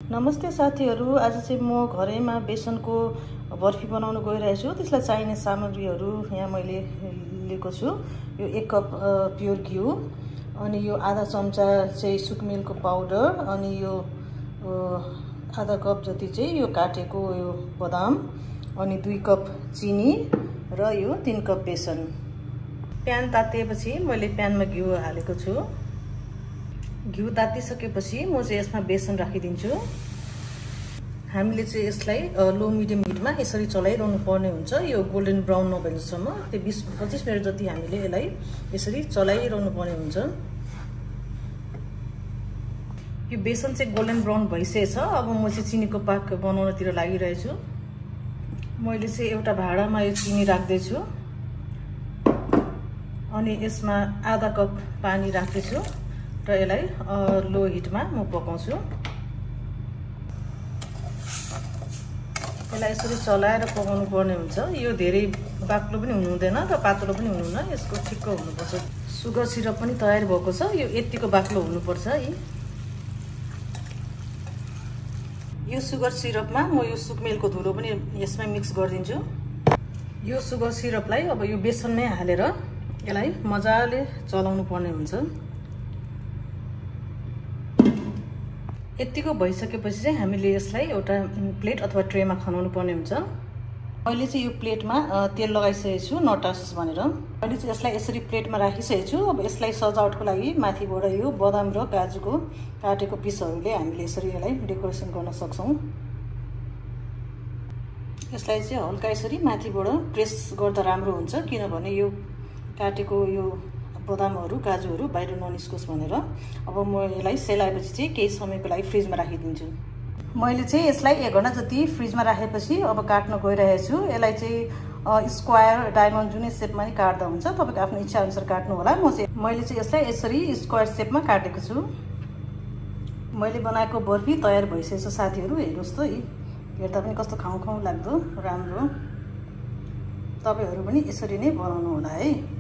नमस्ते साथीहरु, आज चाहिँ म घरैमा बेसनको बर्फी बनाउन गइरहेको छु। त्यसलाई चाहिने सामग्रीहरु यहाँ मैले लिएको छु। यो 1 कप प्योर घिउ, अनि यो आधा चम्चा चाहिँ सुकमेलको पाउडर, अनि यो आधा कप जति चाहिँ यो काटेको यो बदाम, अनि 2 कप चिनी र यो 3 कप बेसन। प्यान तातिएपछि मैले प्यानमा घिउ हालेको छु। घिउ तातिसकेपछि म चाहिँ यसमा बेसन राखिदिन्छु। हामीले चाहिँ यसलाई लो मिडियम हिटमा यसरी चलाइरहनु पर्ने हुन्छ। यो गोल्डन ब्राउन नभएसम्म 20-25 मिनेट जति हामीले यसलाई यसरी चलाइरहनु पर्ने हुन्छ। यो बेसन चाहिँ गोल्डन ब्राउन भइसकेछ। अब म चाहिँ चिनीको पाक बनाउनतिर लागिरहेछु। मैले चाहिँ एउटा भाँडामा यो चिनी राख्दै छु, अनि यसमा आधा कप पानी राख्दै छु र यसलाई लो हिटमा म पकाउँछु। यसलाई यसरी चलाएर पकाउनु पर्ने हुन्छ। यो धेरै बाक्लो पनि हुनु हुँदैन र पातलो पनि हुनु हुँदैन, यसको ठिक्क हुनुपर्छ। सुगर सिरप पनि तयार भएको छ। यो यतिको बाक्लो हुनुपर्छ है। यो सुगर सिरपमा म यो सुकमेलको धुलो पनि यसमा मिक्स गरिदिन्छु। यो सुगर सिरपलाई अब यो बेसनमै हालेर यसलाई मजाले चलाउनु पर्ने हुन्छ। यतिको भइसकेपछि चाहिँ हामीले यसलाई एउटा प्लेट अथवा ट्रेमा खनाउनु पर्ने हुन्छ। मैले चाहिँ यो प्लेटमा तेल लगाइसकेको छु नटासोस् भनेर। मैले चाहिँ यसलाई यसरी प्लेटमा राखिसकेको छु। अब यसलाई सजावटको लागि माथिबाट यो बदाम र काजुको काटेको पिसहरूले हामीले यसरी यसलाई डेकोरेसन गर्न सक्छौँ। यसलाई चाहिँ हल्का यसरी माथिबाट प्रेस गर्दा राम्रो हुन्छ, किनभने यो काटेको यो बदामहरू काजुहरू बाहिर ननिस्कोस् भनेर। अब म यसलाई सेलाएपछि चाहिँ केही समयको लागि फ्रिजमा राखिदिन्छु। मैले चाहिँ यसलाई 1 घण्टा जति फ्रिजमा राखेपछि अब काट्न गइरहेको छु। यसलाई चाहिँ स्क्वायर डायमन्ड जुनै सेपमा नि काट्दा हुन्छ, तपाईको आफ्नो इच्छा अनुसार काट्नु होला। मैले चाहिँ यसलाई यसरी स्क्वायर सेपमा काटेको छु। मैले बनाएको बर्फी तयार भइसकेछ साथीहरु, हेर्नुस् त है। हेर्दा पनि कस्तो खाउँ खाउँ लाग्दो राम्रो। तपाईहरु पनि यसरी नै बनाउनु होला है।